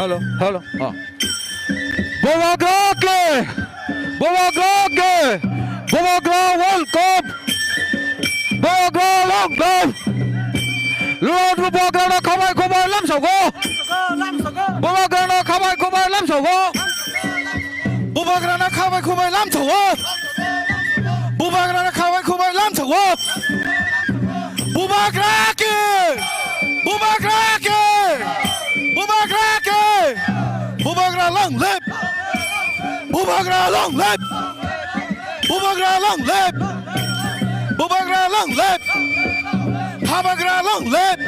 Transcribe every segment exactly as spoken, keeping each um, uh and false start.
Hello, hello. Ah. Bubagra ke! Bubagra ke! Bubagra welcome! Bubagra long live! Lord Bubagra no khabai khubai lamsogo! Bubagra no khabai khubai lamsogo! Bubagra no khabai khubai lamsogo! Bubagra no khabai khubai lamsogo! Bubagra ke! Bubagra ke! Bubagra ke! Bubagra long live! Bubagra long live! Bubagra long live! Bubagra long live! Habagra long live!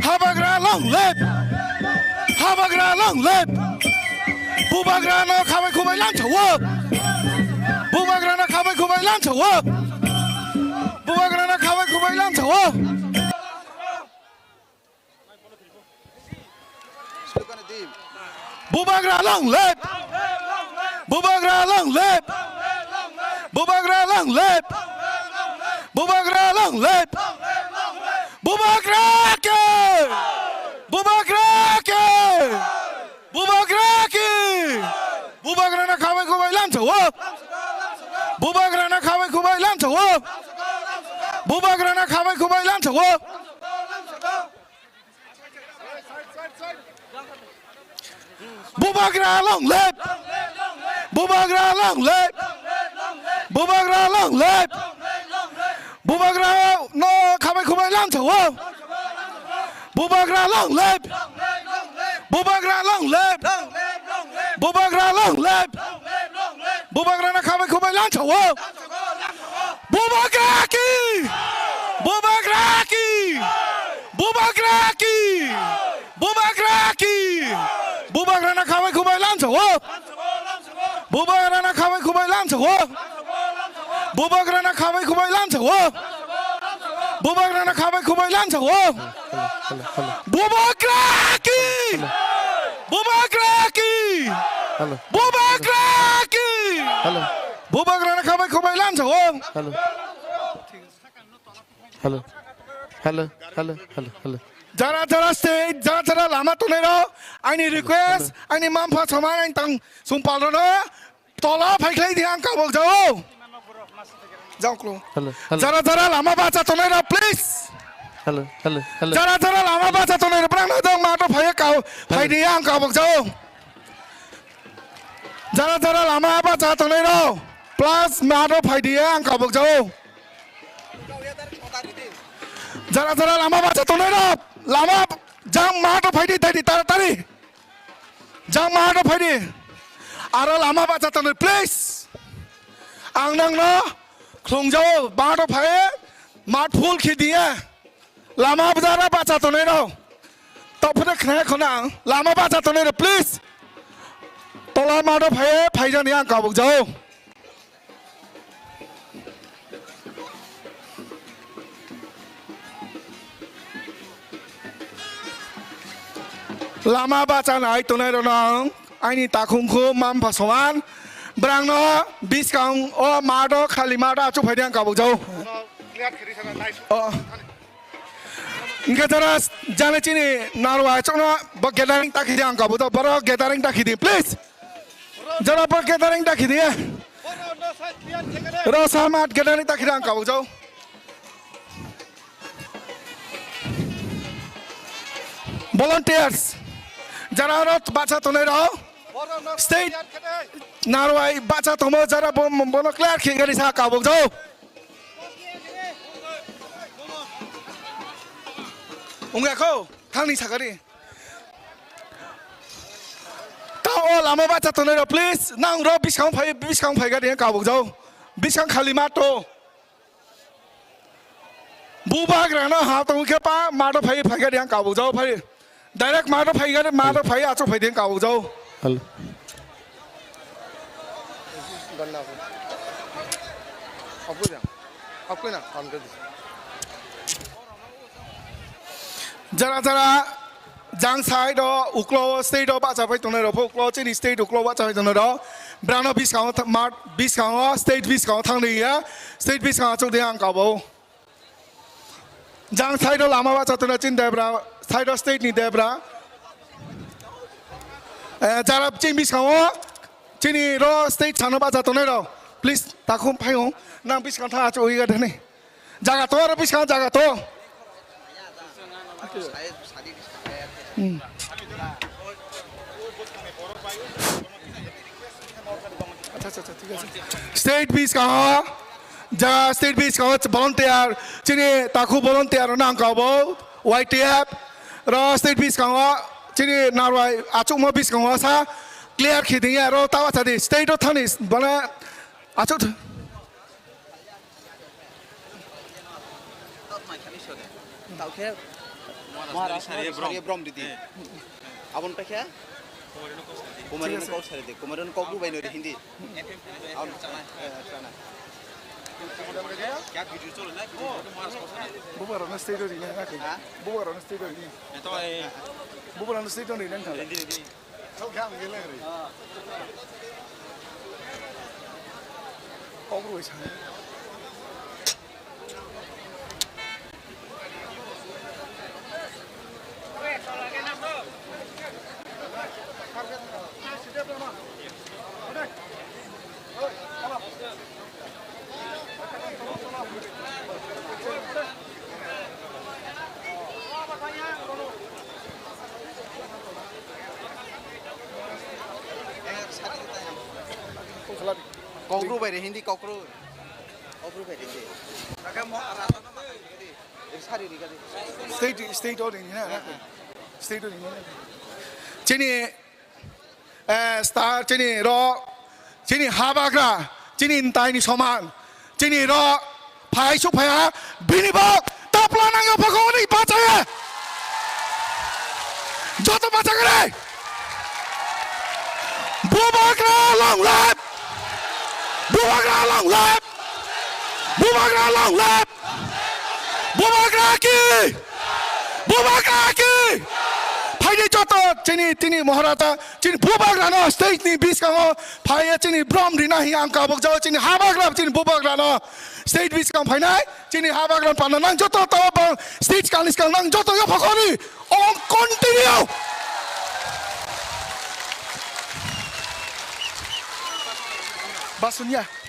Habagra long live! Habagra long live! Bubagra no khabai khubai lamsogo! Bubagra no khabai khubai lamsogo! Bubagra no khabai khubai lamsogo! Bubagra long live! Bubagra long live! Bubagra long live! Bubagra long live! Bubagra ke! Bubagra ke! Bubagra ke! Bubagra no khabai khubai lamsogo! Bubagra no khabai khubai lamsogo! Bubagra no khabai khubai lamsogo! Bubagra long live! Bubagra long live! Bubagra long live! Bubagra no khabai khubai lamsogo! Bubagra long live! Bubagra long live! Bubagra long live! Bubagra no khabai khubai lamsogo! Bubagra ki! Bubagra ki! Bubagra ki! Bubagra ki! Bubagra no khabai khubai lamsogo! Bubagra no khabai khubai lamsogo! Bubagra no khabai khubai lamsogo! Bubagra no khabai khubai lamsogo! Bubagra ki! Bubagra ki! Bubagra ki! Bubagra no khabai khubai lamsogo! Hello. Hello. Hello. Hello. Hello. Hello. Jara jara stage, jara jara lama tongnai rok, aini request, aini mampha soman, aini tang sumpal rok no tola phaikhlai di ang kabuk jao. Jao klo. Hello. Hello. Jara jara lama bacha tongnai rok, please. Hello. Hello. Hello. Jara jara lama bacha tongnai rok, brang na jong mato phai kau, phai di ang kabuk jao. Jara jara lama bacha tongnai rok, plus mato phai di ang kabuk jao. Jara jara lama bacha tongnai rok, lama jang mato phai di, thai di, taratari. Jang mato phai di. Aro lama bacha tongnai, please. Ang nang no khlung jao, mato phai, mat full khi di ya. Lama jara bacha tongnai rok. Tophuno khna khna ang. Lama bacha tongnai rok, please. Tola mato phai, phai jani ang kabuk jao. Lama bacha nai tongnai rok no ang aini takhung khu mampha soman. Brang no biskang o mato khali mato achuk phai di ang kabuk jao. Oh. Hingke jara jani chini narwai chokno bo gathering ta khidi ang kabuto, boro gathering ta khidi, please. Jara bo gathering ta khidi. Ro samat gathering ta khidi ang kabu jao. Volunteers. Jara ro bacha tongnai rok. State narwai bacha tongmo jara bo bono clear khigari sa kabu jao. Wngya kho, thangni sakari. Ta o lama bacha tongnai rok, please, nang rok biskang phai, biskang phai gari ang kabuk jao. Biskang khali mato. Bubagra no ha tong khe pa mato phai, phai gari ang kabuk jao phai. Direct mato phai gari, mato phai achuk phai ding kabuk jao. Hello. Jara jara jang side o uklo state o bacha phai tongnai rok, uklo chini state uklo bacha phai tongnai rok. Brano biskango tha-, mat, biskango, state biskango thangdi ya, state biskango achuk di ang kabuk. Jang side o lama bacha tongnai chini debra, side o state ni debra. Eh, jara chini biskango, chini ro stage sana baja tongnai rok, please takhum phaiyung, nang biskang tha achuk wi gadani. Jaga to aro biskang jaga to. Hmm. Acha, acha, acha, thik ase. Stage biskango, jaga stage biskango volunteer, chini takhu volunteer nang kabo, Y T F, ro stage biskango, chini narwai achukma biskango sa clear khidingya, ro tawa sadi, stage ro thani, bana achuk. Tao khe Maharaj Sariya Brom. Sariya Brom didi. Abon paikha? Kumari no kok sari de. Kumari no kok bu bai no de Hindi. Abon, eh, sana. Bubar no state ori na. Ha? Bubar no state ori na. Bubar no state ori na. Kokru bai re, Hindi kokru. Kokru bai re, Hindi. Sari ri gari. State, state o ring na, na. State o ring na. Chini, eh, star chini ro, chini habagra, chini ntai ni soman, chini ro, phai su phaya, bini bok, tapla nang yo phakoni bachaya. Joto bachagre. Bubagra long life. Bubagra long life. Bubagra long life. Bubagra ki! Bubagra ki! Phaidi joto chini, tini Maharata, chini Bubagra no stage ni biskango phaiya chini brom rina hi ang kabuk jao chini habagra chini Bubagra no stage biskang phainai chini habagra panda nang joto tao bang stage kang ni skang nang joto yo phokori ong continue. Basunya.